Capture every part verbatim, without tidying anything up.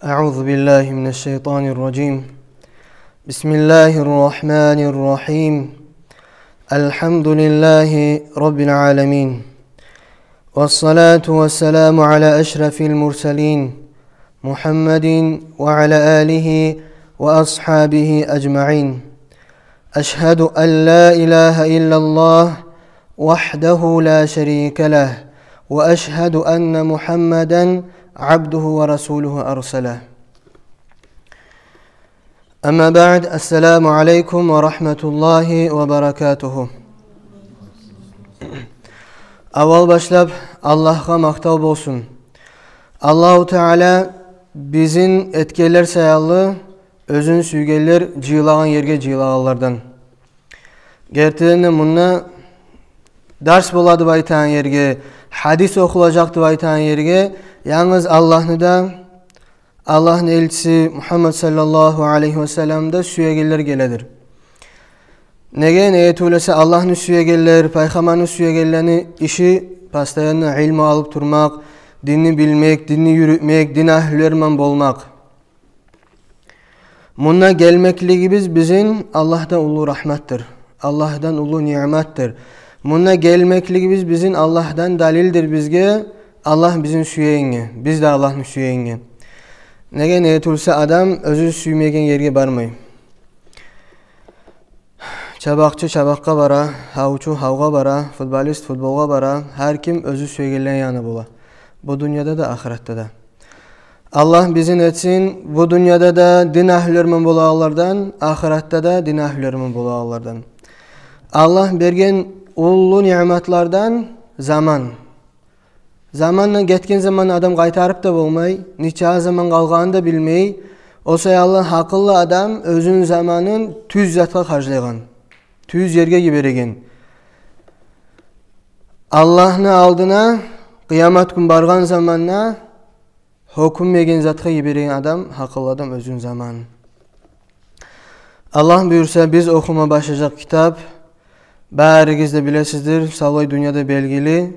أعوذ بالله من الشيطان الرجيم. بسم الله الرحمن الرحيم. الحمد لله رب العالمين. والصلاة والسلام على أشرف المرسلين محمد وعلى آله وأصحابه أجمعين. أشهد أن لا إله إلا الله وحده لا شريك له، وأشهد أن محمدا عبده ورسوله أرسله. أما بعد، السلام عليكم ورحمة الله وبركاته. Аввал башлап Аллагьгъа макътав болсун. Аллагьу Таала бизин этгенлер саялы оьзюн сюйгенлер жыйылагъан ерге жыйылагъанлардан. Гертиден де, мунда дарс бола деп айтагъан ерге, гьадис охулажакъ деп айтагъан ерге янгыз Аллагьны да, Аллагьны элчиси Мугьаммад саллаллагьу алайгьи васалламны да сюегенлер геледир. Неге, неге тюгюл эсе, Аллагьны сюегенлер, пайхаммарны сюегенлени иши постоянно илму алып турмакъ, динни билмек, динни юрютмек, дин агьлюлер булан болмакъ. Мунда гелмеклигибиз бизин Аллагьдан уллу рагьматдыр, Аллагьдан уллу ниъматдыр. Мунда гелмеклигибиз бизин Аллагьдан далилдир бизге, Аллагь бизин сюегенге, биз де Аллагьны сюегенге. Неге, неге тюгюл эсе, адам оьзю сюймеген ерге бармай. Чабакъчы чабакъгъа бара, гьавчу гьавгъа бара, футболист футболгъа бара, гьар ким оьзю сюегенлени янына бола. Бу дюньяда да, ахыратда да. Аллагь бизин этсин бу дюньяда да дин агьлюлер булан болагъанлардан, ахыратда да дин агьлюлер булан болагъанлардан. Аллагь берген уллу ниъматлардан заман. Заманны гетген заманны адам къайтарып да болмай, нече заман къалгъанын да билмей. О саялы гьакъыллы адам оьзюню заманын тюз затгъа харжлайгъан, тюз ерге йибереген. Аллагьны алдына къыямат гюн баргъан заманда гьёкюнмеген затгъа йибереген адам, гьакъыллы адам оьзюню заманын. Аллагь буюрса, биз охума башлажакъ китап, баригиз де билесиздир, савлай дюньяда белгили,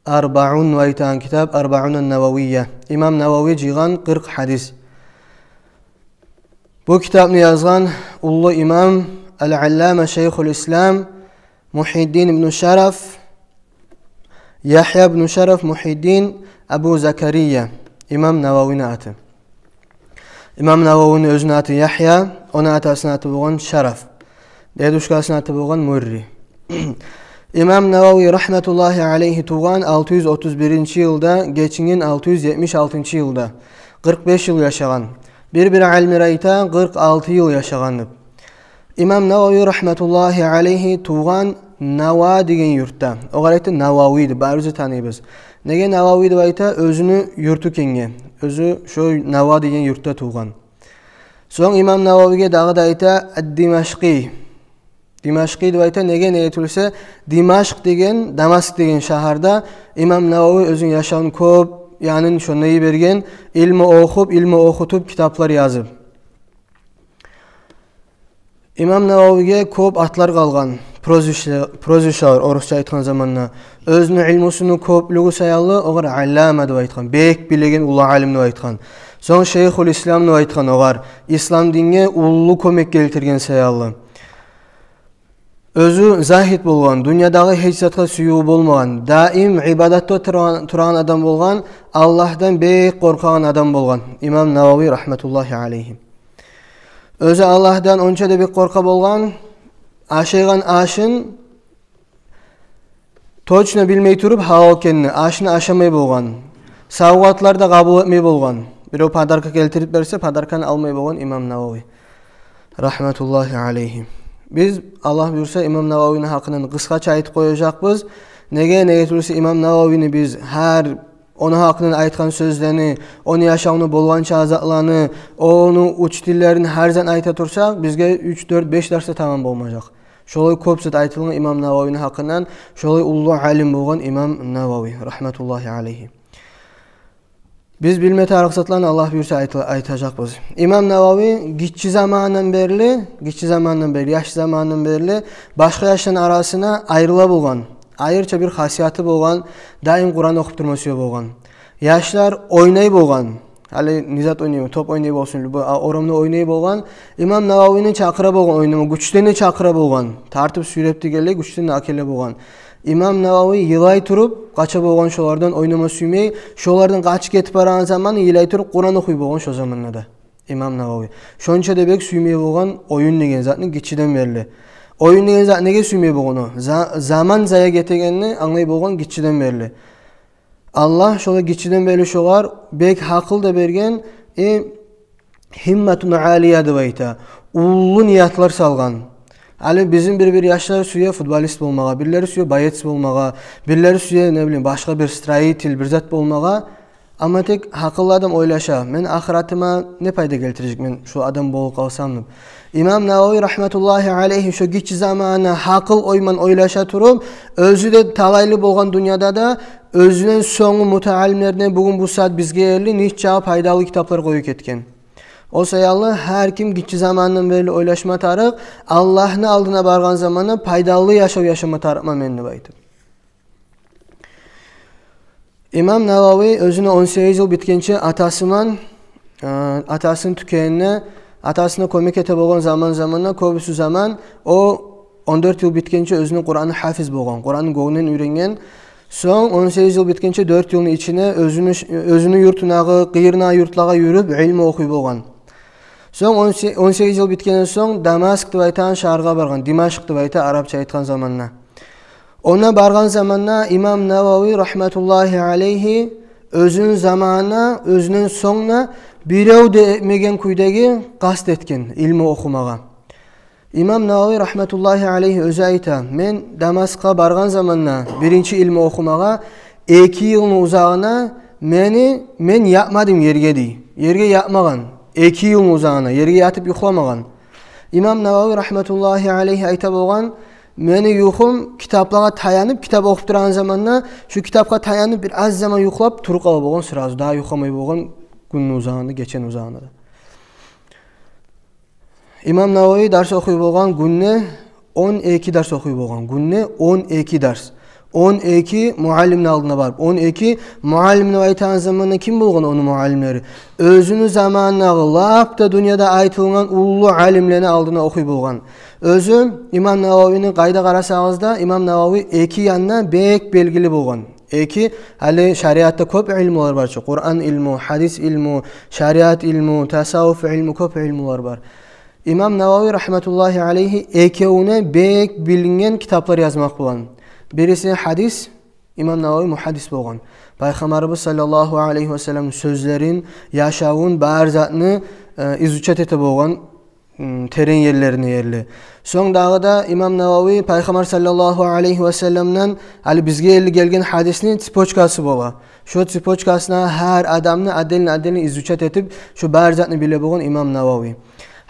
Арбаун деп айтагъан китап, Арбаун ан-Нававия. Имам Навави жыйгъан къыркъ гьадис. Бу китапны язгъан уллу имам, ал-Аллама шайхул ислам Мухьиддин ибну Шараф, Яхья ибну Шараф Мухьиддин Абу Закария, имам Нававини аты. Имам Нававини оьзюню аты Яхья, ону атасыны аты болгъан Шараф. Дедушкасыны аты болгъан Мурри. Имам Навави рагьматуллагьи алайгьи тувгъан алты юз отуз биринчи йылда, гечинген алты юз етмиш алтынчы йылда. Къыркъ беш йыл яшагъан. Бир-бир алимлер айта, къыркъ алты йыл яшагъан деп. Имам Навави рагьматуллагьи алайгьи тувгъан Нава деген юртда. Огъар айта Навави деп, барыбыз да таныйбыз. Неге Навави деп айта? Оьзюню юрту экенге. Оьзю шо Нава деген юртда тувгъан. Сонг имам Нававиге дагъы да айта ад-Димашкъи. Димашкъи деп айта, неге, неге тюгюл эсе, Димашкъ деген, Дамаск деген шагьарда имам Навави оьзюню яшавун кёп янын шонда йиберген, илму охуп, илму охутуп, китаплар язып. Имам Нававиге кёп атлар къалгъан, прозвище-, прозвищалар, орусча айтгъан заманда. Оьзюню илмусуну кёплюгю саялы огъар Аллама деп айтгъан, бек билеген уллу алим деп айтгъан. Сонг Шейхул Ислам деп айтгъан огъар, ислам динге уллу кёмек гелтирген саялы. Оьзю загьит болгъан, дюньядагъы гьеч затгъа сюювю болмагъан, даим ибадатда турагъан, турагъан адам болгъан, Аллагьдан бек къоркъагъан адам болгъан имам Навави рагьматуллагьи алайгьи. Оьзю Аллагьдан онча да бек къоркъа болгъан, ашайгъан ашын точно билмей туруп гьалал экенни, ашны ашамай болгъан, савгъатлар да къабул этмей болгъан. Бирев подарка гелтирип берсе, подарканы алмай болгъан имам Навави рагьматуллагьи алайгьи. Биз, Аллагь буюрса, имам Нававини гьакъындан къысгъача айтып къояжакъбыз. Неге, неге тюгюл эсе, имам Нававини биз гьар ону гьакъындан айтгъан сёзлени, ону яшавунда болгъан чакъы затланы, ону учителлерин, гьар затны айта турсакъ, бизге уьч, дёрт, беш дарс да тамам болмажакъ. Шолай кёп зат айтылгъан имам Нававини гьакъындан, шолай уллу алим болгъан имам Навави рагьматуллагьи алайгьи. Биз билме тарыкъ затланы, Аллагь буюрса, айта-, айтажакъбыз. Имам Навави гиччи заманындан берли, гиччи заманындан берли, яш заманындан берли башгъа яшланы арасына айрыла болгъан. Айрыча бир хасияты болгъан, даим Къуран охуп турма сюе болгъан. Яшлар ойнай болгъан, Гьали не зат ойнай, топ ойнай болсун, любой, а, орамда ойнай болгъан. Имам Нававини чакъыра болгъан ойнама, гючден де чакъыра болгъан. Тартып, сюйреп дегенлей, гючден де алып геле болгъан. Имам Навави йылай туруп къача болгъан шолардан, ойнама сюймей. Шолардан къачып гетип барагъан заманы йылай туруп Къуран охуй болгъан шо заманда да имам Навави. Шонча да бек сюймей болгъан оюн деген затны гиччиден берли. Оюн деген зат неге сюймей болгъан о? За-, заман зая гетегенни англай болгъан гиччиден берли. Аллагь шолай гиччиден берли шогъар бек гьакъыл да берген, э, гьимматун алия деп айта. Уллу ниятлар салгъан. Гьали бизин бир-бир яшлар сюе футболист болмагъа, бирлери сюе боец болмагъа, бирлери сюе, не билейим, башгъа бир строитель, бир зат болмагъа. Амма тек гьакъыллы адам ойлаша: «Мен ахыратыма не пайда гелтирежекмен шу адам болуп къалсам?» деп. Имам Навави рагьматуллагьи алайгьи шо гиччи заманына гьакъыл ой ман ойлаша туруп, оьзю де талайлы болгъан дюньяда да, оьзюнден сонггъу мутаалимлерден бугюн бу сагьат бизге ерли нечакъы пайдалы китаплар къоюп гетген. О саялы гьар ким гиччи заманындан берли ойлашма тарыкъ, Аллагьны алдына баргъан заманда пайдалы яшав яшама тарыкъман мен деп айтып. Имам Навави оьзюню он сегиз йыл битгенче атасыман, э, атасыны тюкенине, атасына кёмек эте болгъан заман-заманда, кёбюсю заман о он дёрт йыл битгенче оьзюню Къуранны гьафиз болгъан, Къуранны гёнгюнден уьйренген. Сонг он сегиз йыл битгенче дёрт йылны ичине оьзюню ш-, оьзюню юртундагъы, къыйырындагъы юртлагъа юрюп, илму охуй болгъан. Сонг он се-, он сегиз йыл битгенден сонг Дамаск деп айтагъан шагьаргъа баргъан, Димашкъ деп айта арапча айтгъан заманда. Онда баргъан заманда имам Навави рагьматуллагьи алайгьи оьзюню заманына, оьзюнден сонг да бирев де этмеген кюйдеги къаст этген илму охумагъа. Имам Навави рагьматуллагьи алайгьи оьзю айта: «Мен Дамаскъгъа баргъан заманда биринчи илму охумагъа, эки йылны узагъына мени, мен ятмадым ерге», – дей. Ерге ятмагъан. Эки йылны узагъына ерге ятып юхламагъан. Имам Навави рагьматуллагьи алайгьи айта болгъан: «Мени юхум китаплагъа таянып, китап охуп турагъан заманда, шу китапгъа таянып бир аз заман юхлап туруп къала болгъан сразу. Дагъы юхламай болгъан гюнню узагъында, гечени узагъында да». Имам Навави дарс охуй болгъан гюнде он эки дарс охуй болгъан. Гюнде он эки дарс. Он эки муаллимни алдына барып. Он эки муаллим деп айтагъан заманда ким болгъан ону муаллимлери? Оьзюню заманындагъы лап да дюньяда айтылгъан уллу алимлени алдына охуй болгъан. Оьзю имам Нававини къайда къарасагъыз да, имам Навави эки янына бек белгили болгъан. Эки, гьали шариатда кёп илмулар бар чы. Къуран илму, гьадис илму, шариат илму, тасаввуф илму, кёп илмулар бар. Имам Навави рагьматуллагьи алайгьи экевюне бек билинген китаплар язмакъ булан. Бириси гьадис, имам Навави мугьаддис болгъан. Пайхаммарыбыз саллаллагьу алайгьи васалламны сёзлерин, яшавун, бар затны, э, изучать эте болгъан, м, терен ерлерине ерли. Сонг дагъы да имам Навави Пайхаммар саллаллагьу алайгьи васалламдан гьали бизге ерли гелген гьадисни цепочкасы бола. Шо цепочкасына гьар адамны отдельно-отдельно изучать этип, шо бар затны биле болгъан имам Навави.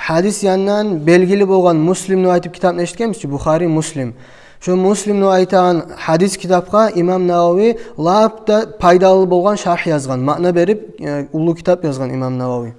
Гьадис янындан белгили болгъан Муслим деп айтып китапны эшитгенбиз чи, Бухари, Муслим. Шо Муслим деп айтагъан гьадис китапгъа имам Навави лап да пайдалы болгъан шаргь язгъан, маъна берип, э, уллу китап язгъан имам Навави.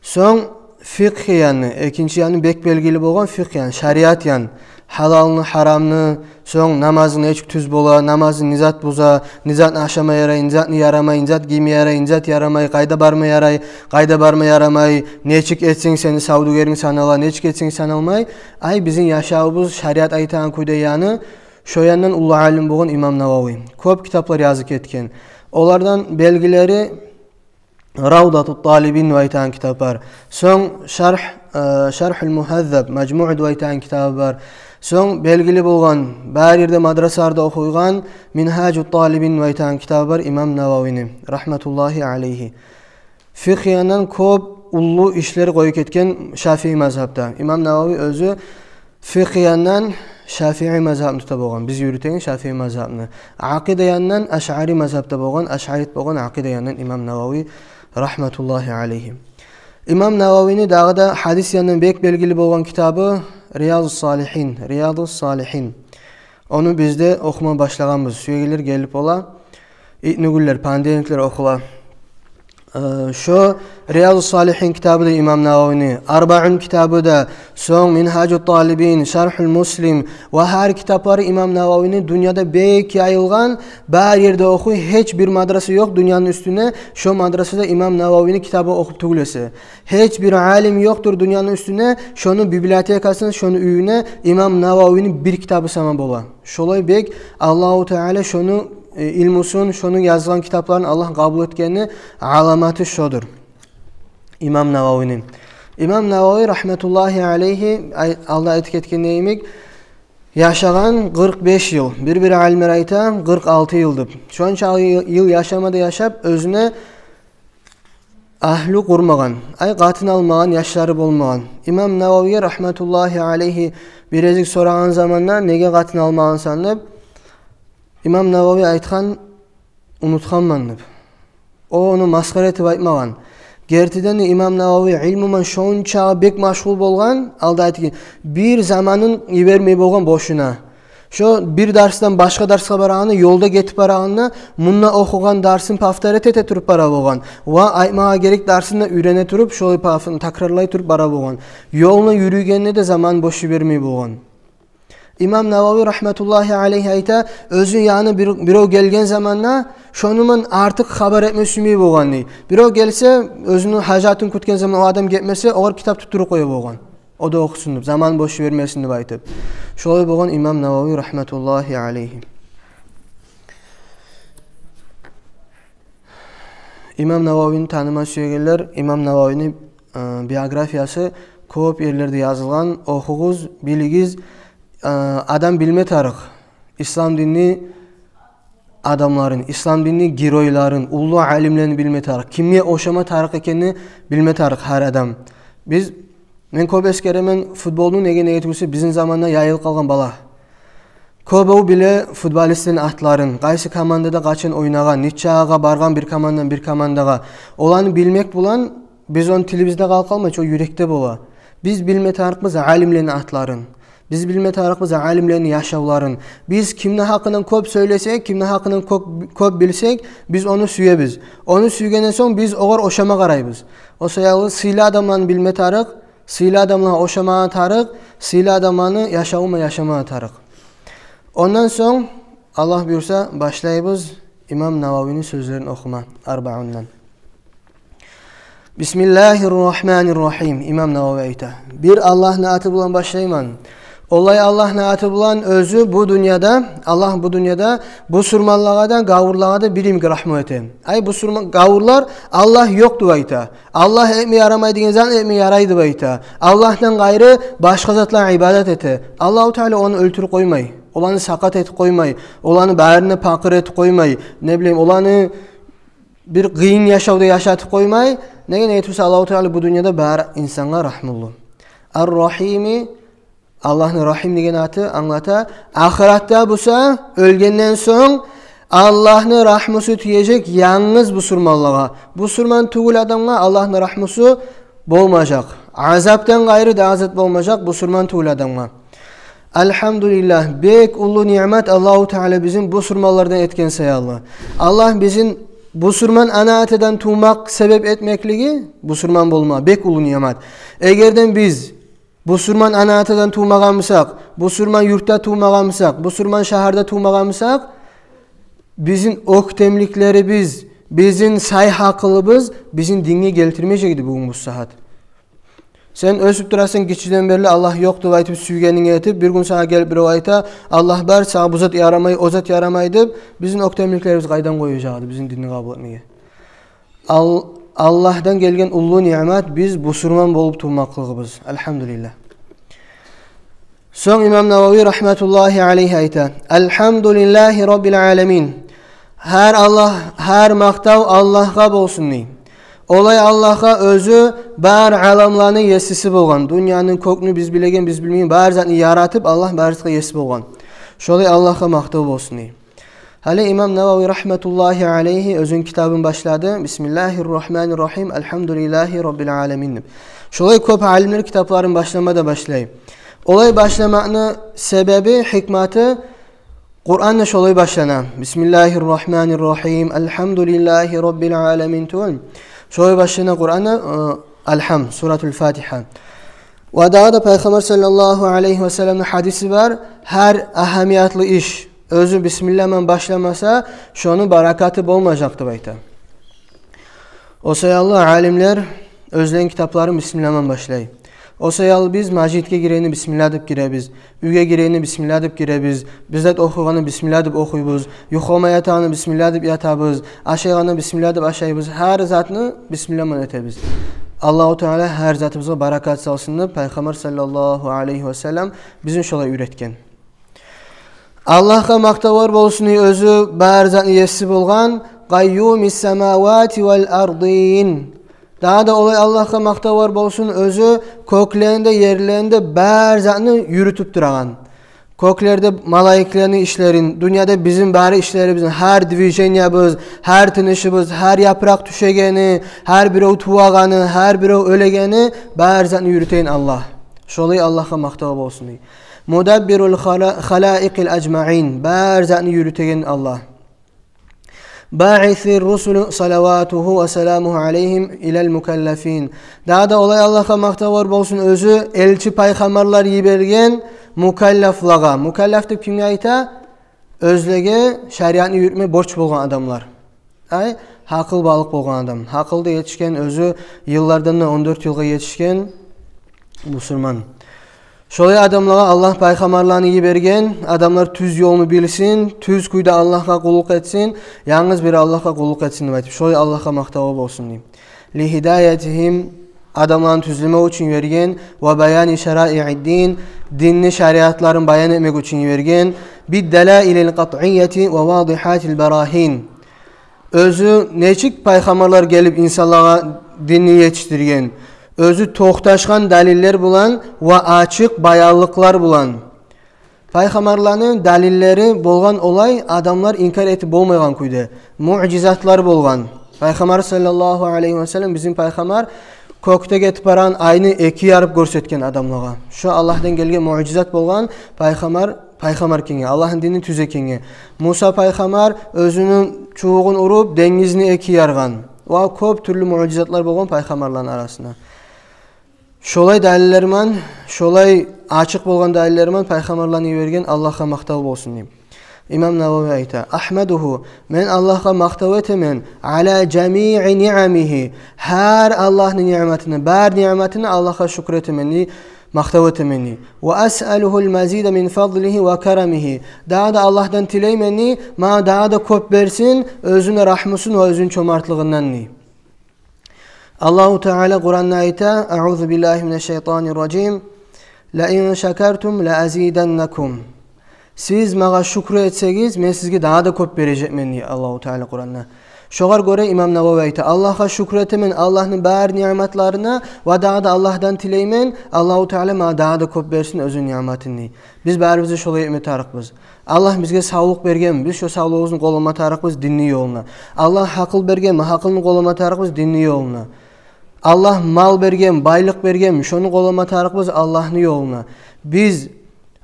Сонг фикъгь яны, экинчи яны бек белгили болгъан фикъгь яны, шариат яны, гьалалны, гьарамны, сонг намазы нечик тюз бола, намазны не зат буза, не затны ашама ярай, не затны ярамай, не зат гийме ярай, не зат ярамай, къайда барма ярай, къайда барма ярамай, нечик этсенг сени савдюгеринг санала, нечик этсенг саналмай. Ай, бизин яшавубуз шариат айтагъан кюйде яны, шо яндан уллу алим болгъан имам Навави. Кёп китаплар язып гетген. Олардан белгилери Равдатут Талибин деп айтагъан китап бар. Сонг Шаргь, э, Шаргьул Мугьаззаб, Мажмуъ деп айтагъан китабы бар. Сонг белгили болгъан, бар ерде мадрасаларда охуйгъан Мингьажут Талибин деп айтагъан китабы бар имам Нававини, рагьматуллагьи алайгьи. Фикъгь янындан кёп уллу ишлер къоюп гетген Шафии мазгьабда. Имам Навави оьзю фикъгь янындан Шафии мазгьабны тута болгъан, биз юрютеген Шафии мазгьабны. Акъида янындан Ашъари мазгьабда болгъан, ашъарит болгъан акъида янындан имам Навави, рагьматуллагьи алайгьи. Имам Нававини дагъы да гьадис янындан бек белгили болгъан китабы Риядус Салигьин, Риядус Салигьин. Ону бизде охума башлагъанбыз. Сюегенлер гелип ола. Итнигюнлер, понедельниклер охула. Э, шо Риязу Салихин китабы да имам Нававини, Арбаун китабы да, сонг Мингьажу Талибин, Шархул Муслим ва гьар китаплары имам Нававини дюньяда бек яйылгъан, бар ерде охуй, гьеч бир мадраса ёкъ дюньяны уьстюнде, шо мадрасада имам Нававини китабын охуп тюгюл эсе. Гьеч бир алим ёкъдур дюньяны уьстюнде, шону библиотекасында, шону уьюнде имам Нававини бир китабы сама бола. Шолай бек Аллагьу Таала шону, э, илмусун, шону язгъан китапларын Аллагь къабул этгенини аламаты шодур. Имам Нававини. Имам Навави рагьматуллагьи алайгьи, ай-, алда айтып гетгенде йимик, яшагъан къыркъ беш йыл. Бир-бир алимлер айта, къыркъ алты йыл деп. Шонча йыл, йыл яшама да яшап, оьзюне агьлю къурмагъан, ай, къатын алмагъан, яшлары болмагъан. Имам Нававиге рагьматуллагьи алайгьи бирезик сорагъан заманда, неге къатын алмагъансан деп, имам Навави айтгъан, унутгъанман деп. О ону масхара этип айтмагъан. Гертиден де имам Навави илму булан шонча бек машгъул болгъан, алда айтгъан, бир заманын йибермей болгъан бошуна. Шо бир дарсдан башгъа дарсгъа барагъанда, ёлда гетип барагъанда, мунда охугъан дарсын повторять эте туруп бара болгъан. Ва айтмагъа герек дарсын да уьйрене туруп, шолай пафын такрарлай туруп бара болгъан. Ёлну юрюйгенде де заман бош йибермей болгъан. Имам Навави рагьматуллагьи алайгьи айта, оьзюню янына бир, биров гелген заманда, шону булан артыкъ хабар этме сюймей болгъан дей. Биров гелсе, оьзюню гьажатын кютген заман о адам гетмесе, огъар китап тутдуруп къоя болгъан. О да охусун деп, заман бош йибермесин деп айтып. Шолай болгъан имам Навави рагьматуллагьи алайгьи. Имам Нававини таныма сюегенлер, имам Нававини, э, биографиясы кёп ерлерде язылгъан, охугъуз, билигиз, э, адам билме тарыкъ. Ислам динни адамларын, ислам динни геройларын, уллу алимлерин билме тарыкъ. Кимге ошама тарыкъ экенни билме тарыкъ гьар адам. Биз, мен кёп эсгеремен футболну, неге, неге тюгюл эсе бизин заманда яйылып къалгъан балагь. Кёбюв биле футболистлени атларын, къайсы командада къачан ойнагъан, нечагъа баргъан бир командадан бир командагъа. Оланы билмек булан биз ону тилибизде къалып къалмай, шо юрекде бола. Биз билме тарыкъбыз алимлени атларын. Биз билме тарыкъбыз алимлени яшавларын. Биз кимни гьакъындан кёп сёйлесек, кимни гьакъындан кёп, кёп билсек, биз ону сюебиз. Ону сюйгенден сонг биз огъар ошама къарайбыз. О саялы сыйлы адамланы билме тарыкъ, сыйлы адамлагъа ошама тарыкъ, сыйлы адамланы яшаву булан яшама тарыкъ. Ондан сонг, Аллагь буюрса, башлайбыз имам Нававини сёзлерин охума, Арбаундан. Бисмиллагьир рагьманир рагьим. Имам Навави айта: «Бир Аллагьны аты булан башлайман. Олай Аллагьны аты булан, оьзю бу дюньяда, Аллагь бу дюньяда бусурманлагъа да, гавурлагъа да бир йимик рагьму эте». Ай, бусурман, гавурлар Аллагь ёкъ деп айта. Аллагь этме ярамай деген затны этме ярай деп айта. Аллагьдан къайры башгъа затлар ибадат эте. Аллагьу Таала ону оьлтюрюп къоймай, оланы сакъат этип къоймай, оланы барына пакъыр этип къоймай, не билейим, оланы бир къыйын яшавда яшатып къоймай. Неге, неге тюгюл эсе Аллагьу Таала бу дюньяда бар инсангъа рагьмулу. Ар-Рагьими, Аллагьны Рагьим деген аты англата, ахыратда буса, оьлгенден сонг, Аллагьны рагьмусу тиежек янгыз бусурманлагъа. Бусурман тюгюл адамгъа Аллагьны рагьмусу болмажакъ. Азапдан къайры дагъы зат болмажакъ бусурман тюгюл адамгъа. Альгьамдулиллагь, бек уллу ниъмат Аллагьу Таала бизин бусурманлардан этген саялы. Аллагь бизин бусурман ана-атадан тувмакъ себеп этмеклиги, бусурман болма, бек уллу ниъмат. Эгерден биз бусурман ана-атадан тувмагъан бусакъ, бусурман юртда тувмагъан бусакъ, бусурман шагьарда тувмагъан бусакъ, бизин оьктемликлерибиз, бизин сай гьакъылыбыз бизин динге гелтирмежек эди бугюн бу сагьат. Сен оьсюп турасан, гиччиден берли Аллагь ёкъ деп айтып, сюйгенинг этип, бир гюн сагъа гелип биров айта: «Аллагь бар, сагъа бу зат ярамай, о зат ярамай», — деп, бизин оьктемликлерибиз къайдан къояжакъ эди бизин динни къабул этмеге? Ал-, Аллагьдан гелген уллу ниъмат биз бусурман болуп тувмакълыгъыбыз. Альгьамдулиллагь. Сонг имам Навави рагьматуллагьи алайгьи айта: «Альгьамдулиллагьи раббил аламин». Гьар Аллагь, гьар макътав Аллагьгъа болсун, дей. Олай Аллагьгъа, оьзю бар аламланы есиси болгъан, дюньяны, кёкню, биз билеген, биз билмейген бар затны яратып, Аллагь бар затгъа еси болгъан. Шолай Аллагьгъа макътав болсун, дей. Гьали имам Навави рагьматуллагьи алайгьи оьзюню китабын башлады. «Бисмиллагьир рагьманир рагьим, альгьамдулиллагьи раббил аламин», — деп. Шолай кёп алимлер китапларын башлама да башлай. Олай башламакъны себеби, гьикматы, Къуран да шолай башлана: «Бисмиллагьир рагьманир рагьим, альгьамдулиллагьи раббил аламин» тюгюл. Шолай башлана Къуранда, э, Алгьам, суратул Фатигьа. Ва дагъы да Пайхаммар саллаллагьу алайгьи васалламны гьадиси бар: гьар агьамиятлы иш оьзю бисмиллагь булан башланмаса, шону баракаты болмажакъ деп айта. О саялы алимлер оьзлени китапларын бисмиллагь булан башлай. О саялы биз межитге гирегенде бисмиллагь деп гиребиз, уьйге гирегенде бисмиллагь деп гиребиз, бир зат охуйгъанда бисмиллагь деп охуйбуз, юхлама ятагъанда бисмиллагь деп ятабыз, ашайгъанда бисмиллагь деп ашайбыз. Гьар затны бисмиллагь булан этебиз. Аллагьу Таала гьар затыбызгъа баракат салсын деп Пайхаммар саллаллагьу алайгьи васаллам бизин шолай уьйретген. Аллагьгъа макътавлар болсун, оьзю бар затны еси болгъан, къайюмис самавати вал ардин. Дагъы да олай Аллагьгъа макътавлар болсун, оьзю кёклени де, ерлени де бар затны юрютюп турагъан. Кёклерде малайиклени ишлерин, дюньяда бизин бары ишлерибизни, гьар движениябыз, гьар тынышыбыз, гьар япыракъ тюшегени, гьар бирев тувагъаны, гьар бирев оьлегени, бар затны юрютеген Аллагь. Шолай Аллагьгъа макътав болсун. Мудаббирул хала-, халаикъил ажмаин, бар затны юрютеген Аллагь. Баъисир русули салаватугьу ва саламугьу алайгьим илал мукаллафин. Дагъы да олай Аллагьгъа макътавлар болсун, оьзю элчи пайхаммарлар йиберген мукаллафлагъа. Мукаллаф деп кимге айта? Оьзлеге шариатны юрютме борч болгъан адамлар. Ай, гьакъыл балыкъ болгъан адам. Гьакъылда етишген, оьзю йыллардан да он дёрт йылгъа етишген бусурман. Шолай адамлагъа Аллагь пайхаммарланы йиберген, адамлар тюз ёлну билсин, тюз кюйде Аллагьгъа къуллукъ этсин, янгыз бир Аллагьгъа къуллукъ этсин деп айтып, шолай Аллагьгъа макътавлар болсун деп. Ли гьидаятигьим, адамланы тюзлеме учун йиберген, ва баяни шараиъид дин, динни шариатларын баян этмек учун йиберген, бид далаилил къатъияти ва вадигьатил барагьин. Оьзю нечик пайхаммарлар гелип инсанлагъа динни етишдирген, оьзю токъташгъан далиллер булан ва ачыкъ баянлыкълар булан. Пайхаммарланы далиллери болгъан олай, адамлар инкар этип болмайгъан кюйде, муъжизатлар болгъан. Пайхаммар саллаллагьу алайгьи васаллам, бизин пайхаммар кёкде гетип барагъан айны эки ярып гёрсетген адамлагъа. Шо Аллагьдан гелген муъжизат болгъан, пайхаммар пайхаммар экенге, Аллагьны динин тюз экенге. Муса пайхаммар оьзюню чубугъун уруп, денгизни эки яргъан. Ва кёп тюрлю муъжизатлар болгъан пайхаммарланы арасында. Шолай далиллер ман, шолай ачыкъ болгъан далиллер ман пайхаммарланы йиберген Аллагьгъа макътав болсун деп. Имам Навави айта: Агьмадугьу, мен Аллагьгъа макътав этемен, ала жамиъи ниъамигьи, гьар Аллагьны ниъматына, бар ниъматына Аллагьгъа шюкюр этемен дей, макътав этемен дей. Ва асъалугьул мазида мин фадлигьи ва карамигьи. Дагъы да Аллагьдан тилеймен дей, магъа дагъы да кёп берсин оьзюню рагьмусун ва оьзюню чомартлыгъындан дей. Аллагьу Таала Къуранда айта: Аъузу биллагьи минаш шайтанир ражим. Ла ин шакартум ла азиданнакум. Сиз магъа шюкюр этсегиз, мен сизге дагъы да кёп бережекмен дей Аллагьу Таала Къуранда. Шогъар гёре имам Навави айта: Аллагьгъа шюкюр этемен, Аллагьны бар ниъматларына, ва дагъы да Аллагьдан тилеймен, Аллагьу Таала магъа дагъы да кёп берсин оьзюню ниъматын дей. Биз барыбыз да шолай этме тарыкъбыз. Аллагь бизге савлукъ берген, биз шо савлугъубузну къоллама тарыкъбыз динни ёлуна. Аллагь гьакъыл берген, гьакъылны къоллама тарыкъбыз динни ёлуна. Аллагь мал берген, байлыкъ берген, шону къоллама тарыкъбыз Аллагьны ёлуна. Биз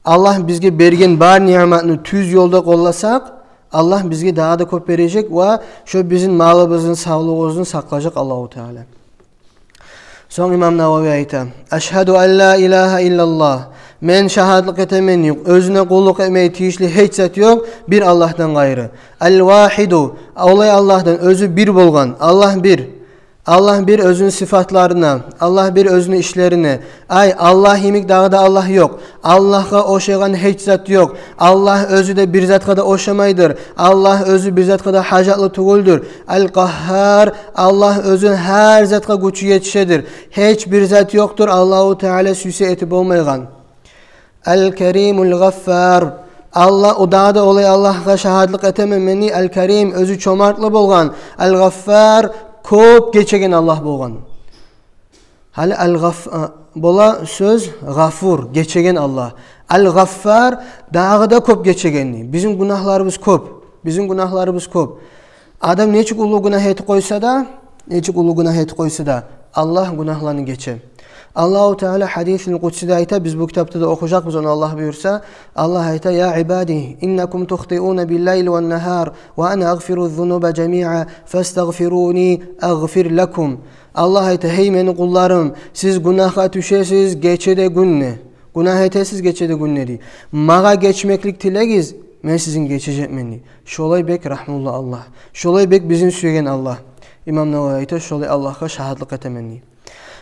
Аллагь бизге берген бар ниъматны тюз ёлда къолласакъ, Аллагь бизге дагъы да кёп бережек ва шо бизин малыбызны, савлугъубузну сакълажакъ Аллагьу Таала. Сонг имам Навави айта: Ашгьаду ан ла илагьа иллаллагь. Мен шагьатлыкъ этемен, оьзюне къуллукъ этмеге тийишли гьеч зат ёкъ бир Аллагьдан къайры. Ал вагьиду, олай Аллагьдан, оьзю бир болгъан, Аллагь бир. Аллагь бир оьзюню сыфатларына, Аллагь бир оьзюню ишлерине. Ай, Аллагь йимик дагъы да Аллагь ёкъ. Аллагьгъа ошайгъан гьеч зат ёкъ. Аллагь оьзю де бир затгъа да ошамайдыр. Аллагь оьзю бир затгъа да гьажатлы тюгюлдюр. Ал-Къагьгьар, Аллагь оьзюню гьар затгъа гючю етишедир. Гьеч бир зат ёкъдур Аллагьу Таала сюйсе этип болмайгъан. Ал-Каримул Гъаффар. Аллагь, о дагъы да олай Аллагьгъа шагьатлыкъ этемен мен, Ал-Карим, оьзю чомартлы болгъан, Ал-Гъаффар, кёп гечеген Аллагь болгъан. Гьали Ал-Гъаф-, а, бола сёз Гъафур, гечеген Аллагь. Ал-Гъаффар, дагъы да кёп гечеген. Бизин гюнагьларыбыз кёп. Бизин гюнагьларыбыз кёп. Адам нечик уллу гюнагь этип къойса да, нечик уллу гюнагь этип къойса да, Аллагь гюнагьланы гече. Аллагьу Таала гьадисул къудсиде айта, биз бу китапда да охужакъбыз ону, Аллагь буюрса. Аллагь айта: «Я ибади, иннакум тухтиуна биллайли ван нагьар, ва ана агъфиру зунуба жамиа, фастагъфируни агъфир лакум». Аллагь айта: «Гьей мени къулларым, сиз гюнагьгъа тюшесиз гече де, гюн де. Гюнагь этесиз гече де, гюн де», – дей. «Магъа гечмеклик тилегиз, мен сизин гечежекмен», – дей. Шолай бек рагьмулу Аллагь. Шолай бек бизин сюеген Аллагь. Имам Нававий айта: «Шолай Аллагьгъа шагьатлыкъ этемен», – дей.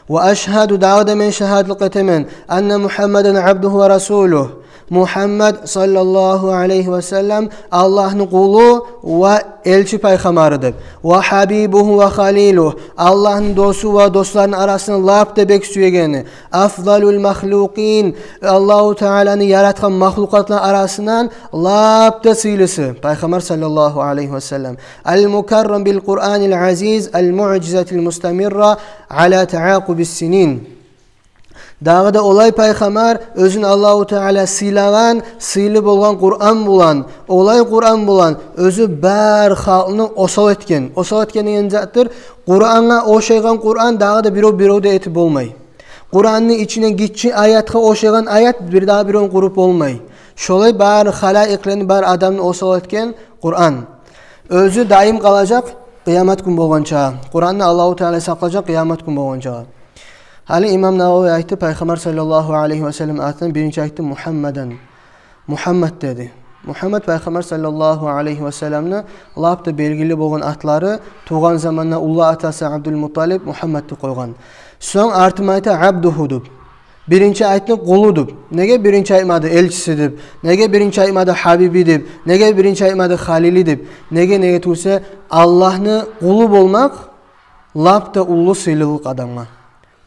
«Ва ашгьаду, дагъы да мен шагьатлыкъ этемен, анна Мухаммадан абдугьу ва расулугь, Мухаммад саллаллагьу алайгьи ва саллам Аллагьны къулу ва элчи пайхаммары деп, ва гьабибугьу ва халилугь, Аллагьны досу ва досларыны арасында лап да бек сюегени, афдалул махлукъин, Аллагьу Тааланы яратгъан махлукъатланы арасындан лап да сыйлысы пайхаммар саллаллагьу алайгьи ва саллам, ал мукаррам бил Къуранил азиз, ал муъжизатил мустамирра ала таакъубис синин». Дагъы да олай пайхаммар, оьзюн Аллагьу Таала сыйлагъан, сыйлы болгъан Къуран булан, олай Къуран булан оьзю бар халкъны осал этген. Осал этген деген затдыр, Къурангъа ошайгъан Къуран дагъы да бирев биревде этип болмай. Къуранны ичинден гиччи аятгъа ошайгъан аят бир дагъы биревню къуруп болмай. Шолай бар халаикълени, бар адамны осал этген Къуран. Оьзю дайым къалажакъ къыямат гюн болгъанча. Къуранны Аллагьу Таала сакълажакъ къыямат гюн болгъанча. Гьали имам Нававий айтды, пайхаммар саллаллагьу алайгьи ва саллам атындан биринчи айтды Мухаммадан. Мухаммад деди. Мухаммад пайхаммар саллаллагьу алайгьи ва салламны лап да белгили болгъан атлары, тувгъан заманда уллу атасы Абдул Мутталиб Мухаммад деп къойгъан. Сонг артын айта абдугьу деп. Биринчи айтды къулу деп. Неге биринчи айтмады элчиси деп? Неге биринчи айтмады гьабиби деп? Неге биринчи айтмады халили деп? Неге, неге тюгюл эсе, Аллагьны къулу болмакъ лап да уллу сыйлылыкъ адамгъа.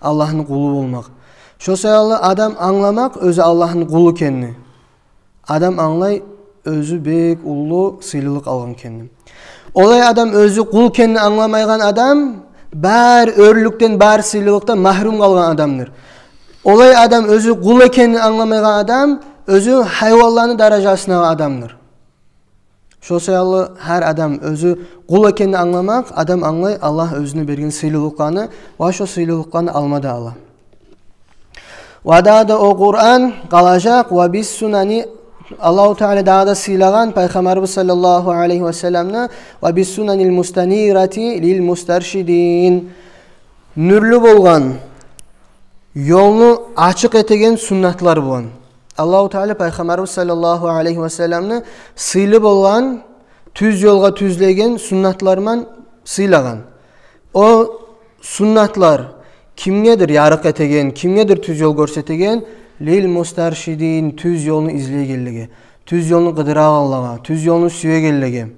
Аллагьны къулу болмакъ. Шо саялы адам англамакъ оьзю Аллагьны къулу экенни. Адам англай оьзю бек уллу сыйлылыкъ алгъан экенни. Олай адам оьзю къул экенни англамайгъан адам бар оьрлюкден, бар сыйлылыкъдан магьрюм къалгъан адамдыр. Олай адам оьзю къул экенни англамайгъан адам оьзю гьайванланы даражасындагъы адамдыр. Шо саялы гьар адам оьзю къул экенни англамакъ, адам англай Аллагь оьзюне берген сыйлылыкъланы ва шо сыйлылыкъланы алма да ала. Ва дагъы да о Къуран къалажакъ, ва бис сунани, Аллагьу Таала дагъы да сыйлагъан пайхаммарыбыз саллаллагьу алайгьи ва салламны, ва бис сунанил мустанирати лил мустаршидин. Нюрлю болгъан, ёлну ачыкъ этеген суннатлар булан. Аллагьу Таала пайхаммарыбыз саллаллагьу алайгьи ва салламны сыйлы болгъан, тюз ёлгъа тюзлейген суннатлар булан сыйлагъан. О суннатлар кимгедир ярыкъ этеген, кимгедир тюз ёл гёрсетеген? Лил мустаршидин, тюз ёлну излейгенлеге, тюз ёлну къыдырагъанлагъа, тюз ёлну сюегенлеге.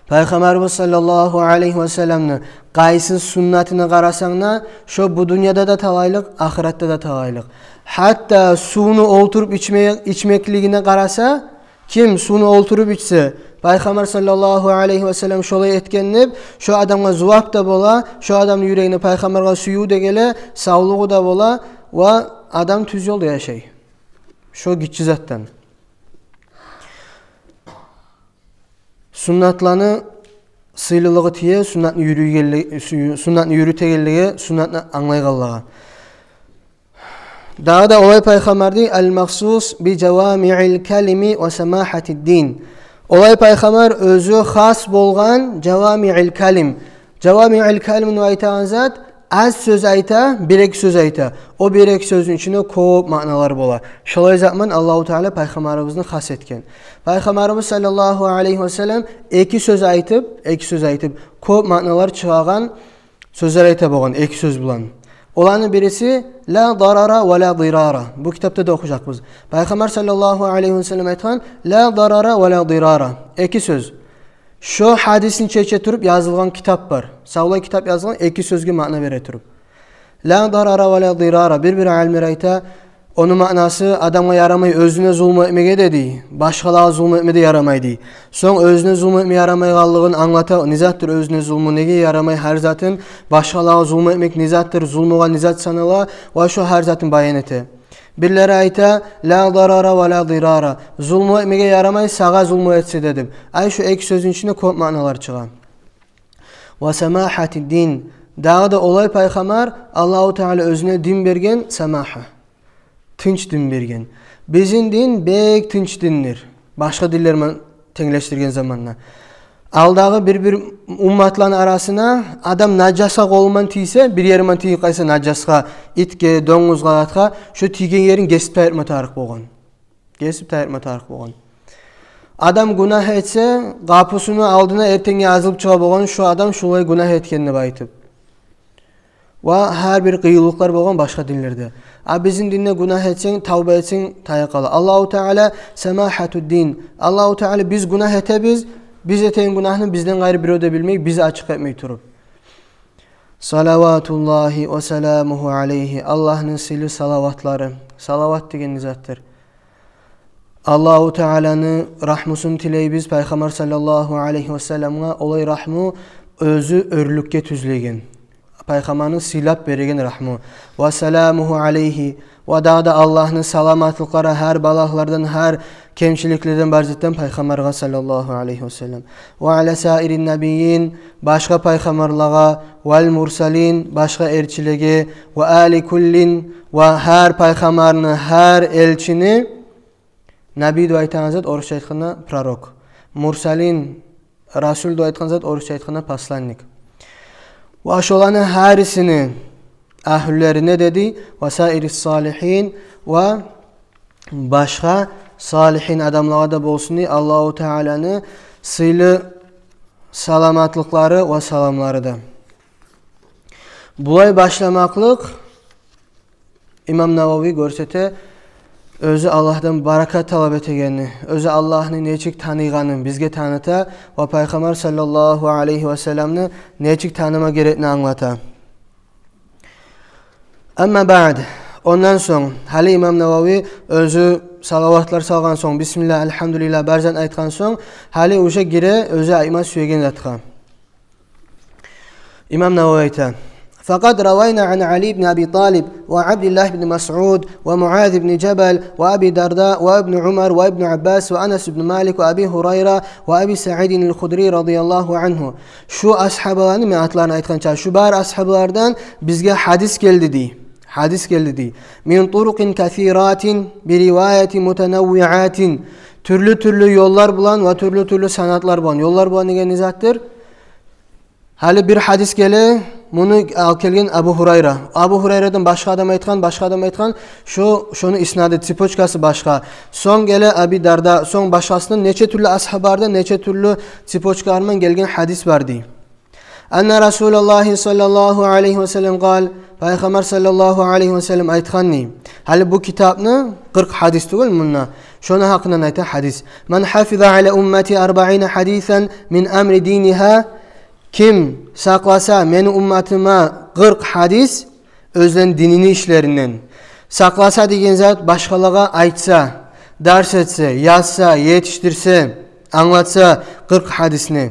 Пайхаммарыбыз саллаллагьу алайгьи ва салламны къайсы суннатына къарасанг да, шо бу дюньяда да талайлыкъ, ахыратда да талайлыкъ. Гьатта сувну олтуруп ичме-, ичмеклигине къараса, ким сувну олтуруп ичсе, пайхаммар саллаллагьу алайгьи ва саллам шолай этген деп, шо адамгъа зувап да бола, шо адамны юрегине пайхаммаргъа сююв де геле, савлугъу да бола ва адам тюз ёлда яшай. Шо гиччи затдан. Суннатланы сыйлылыгъы тие суннатны юрюйгенли-, су-, суннатны юрютегенлеге, суннатны англайгъанлагъа. Дагъы да олай пайхаммар дей, ал-махсус би жавамиил калими ва самахатид дин. Олай пайхаммар оьзю хас болгъан жавамиил калим. Жавамиил калим деп айтагъан зат аз сёз айта, бир-эки сёз айта. О бир-эки сёзню ичинде кёп маъналар бола. Шолай затман Аллагьу Таала пайхаммарыбызны хас этген. Пайхаммарыбыз саллаллагьу алайгьи ва саллам эки сёз айтып, эки сёз айтып, кёп маъналар чыгъагъан сёзлер айта болгъан эки сёз булан. Оланы бириси ла дарара ва ла дирара. Бу китапда да охужакъбыз. Пайхаммар саллаллагьу алайгьи ва саллам айтгъан: «Ла дарара ва ла дирара». Эки сёз. Шо гьадисни чече туруп язылгъан китап бар. Савлай китап язылгъан, эки сёзге маъна бере туруп. «Ла дарара ва ла дирара». Бир-бир алимлер айта, ону маънасы адамгъа ярамай оьзюне зулму этмеге де дей, башгъалагъа зулму этме де ярамай дей. Сонг оьзюне зулму этме ярамайгъанлыгъын англата, не затдыр оьзюне зулму, неге ярамай гьар затын, башгъалагъа зулму этмек не затдыр, зулмугъа не зат санала, ва шо гьар затын баян эте. Бирлери айта: «Ла дарара ва ла дирара». Зулму этмеге ярамай, сагъа зулму этсе де деп. Ай, шо эки сёзню ичинде кёп маъналар чыгъа. Ва самахатид дин. Дагъы да олай пайхаммар, Аллагьу Таала оьзюне дин берген, самагьа. Тынч дин берген. Бизин дин бек тынч диндир. Башгъа динлер мен тенглешдирген заманда. Алдагъы бир-бир умматланы арасына адам нажасгъа къолу мен тийсе, бир ери мен тийип къалса нажасгъа, итге, донгузгъа, атгъа, шо тийген ерин гесип тайдырма тарыкъ болгъан. Гесип тайдырма тарыкъ болгъан. Адам гюнагь этсе, къапусуну алдына эртенге язылып чыгъа болгъан, шо адам шулай гюнагь этген деп айтып. Ва гьар бир къыйынлыкълар болгъан башгъа динлерде. А бизин динде гюнагь этсенг, тавба этсенг, тая къала. Аллагьу Таала самагьату дин. Аллагьу Таала биз гюнагь этебиз, биз этеген гюнагьны бизден къайры бирев де билмей, биз ачыкъ этмей туруп. Салаватуллагьи ва саламугьу алайгьи. Аллагьны сыйлы салаватлары. Салават деген не затдыр? Аллагьу Тааланы рагьмусун тилейбиз пайхаммар саллаллагьу алайгьи ва салламгъа, олай рагьму оьзю оьрлюкге тюзлеген. Пайхаммарны сыйлап береген рагьму. Ва саламугьу алайгьи. Ва дагъы да Аллагьны саламатлыкълары гьар балагьлардан, гьар кемчиликлерден, бар затдан пайхаммаргъа саллаллагьу алайгьи ва саллам. Ва ала саирин набийин, башгъа пайхаммарлагъа, вал мурсалин, башгъа элчилеге, ва али куллин, ва гьар пайхаммарны, гьар элчини, набий деп айтагъан зат орусча айтгъанда пророк. Мурсалин, расул деп айтгъан зат орусча айтгъанда посланник. Ва шоланы гьарисини агьлюлерине деди, ва саирис салигьин, ва башгъа салигьин адамлагъа да болсун дей Аллагьу Тааланы сыйлы саламатлыкълары ва саламлары да. Булай башламакълыкъ, имам Навави гёрсете, оьзю Аллагьдан баракат талап этегенни, оьзю Аллагьны нечик таныйгъанын бизге таныта ва пайхаммар саллаллагьу алайгьи ва салламны нечик таныма герекни англата. Амма баъд, ондан сонг, гьали имам Навави оьзю салаватлар салгъан сонг, бисмиллагь, альгьамдулиллагь, бар зат айтгъан сонг, гьали уже гире оьзю айтма сюеген затгъа. Имам Навави айта: فقد روينا عن علي بن أبي طالب وعبد الله بن مسعود ومعاذ بن جبل وأبي الدرداء وابن عمر وابن عباس وأنس بن مالك وأبي هريرة وأبي سعيد الخدري رضي الله عنه. Шу асгьабаланы, мен атларын айтгъанча, шу бар асгьабалардан бизге гьадис гелди дей. Гьадис гелди дей. من طرق كثيرة بروايات متنوعات. Тюрлю-тюрлю ёллар булан ва тюрлю-тюрлю санатлар булан. Ёллар булан деген не затдыр? Гьали бир гьадис геле, муну алып гелген Абу Гьурайра. Абу Гьурайрадан башгъа адам айтгъан, башгъа адам айтгъан, шо, шону иснады, цепочкасы башгъа. Сонг геле Аби Дарда, сонг башгъасындан, нече тюрлю асгьабалардан, нече тюрлю цепочкалар булан гелген гьадис бар дей. أن رسول الله صلى الله عليه وسلم قال, пайхаммар саллаллагьу алайгьи ва саллам айтгъан дей. Гьали бу китапны къыркъ гьадис тюгюл мунда. Шону гьакъындан айта гьадис. من حفظ على أمتي أربعين حديثا من أمر دينها. Ким сакъласа мени умматыма къыркъ гьадис оьзлени динини ишлеринден. Сакъласа деген зат башгъалагъа айтса, дарс этсе, язса, етишдирсе, англатса къыркъ гьадисни.